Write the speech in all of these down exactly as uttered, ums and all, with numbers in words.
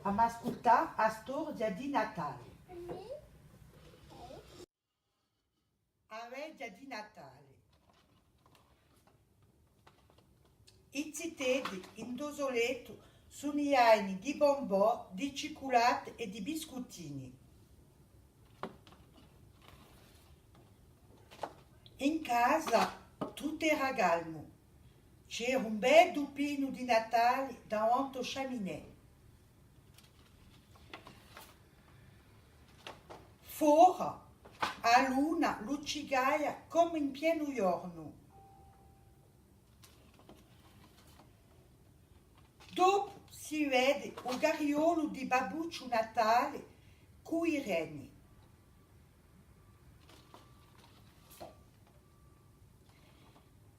Emu à ascultà a storia di Natale. A veghja di Natale. I ziteddi, in u so lettu, sunniaini di bombò, di cicculati è di biscuttini. In casa tuttu era calmu. C'era un beddu pinu di Natali davanti à u sciaminè. Fora, a luna luccicaia cum'è in pienu ghjornu. Dopu si vede u carriolu di Babbucciu Natali cù i reni.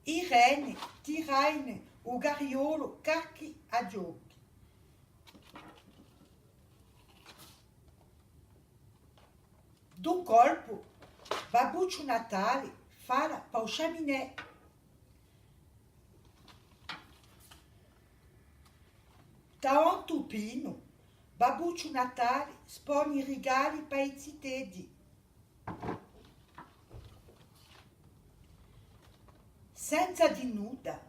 I reni tiraini u carriolu carchi à ghjochi. D'un colpu, Babbucciu Natali fala pà u sciaminè. Davanti à u pinu, Babbucciu Natali sponi i rigali pà i ziteddi. Senza dì nudda,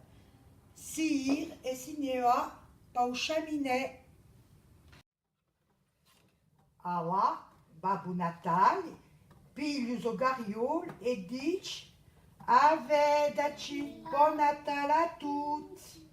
si ghjira è si ne và pà u sciaminè. Avà, Babbu Natali piglia u so carriolu è dici: Avvedeci, bon Natale à tutti!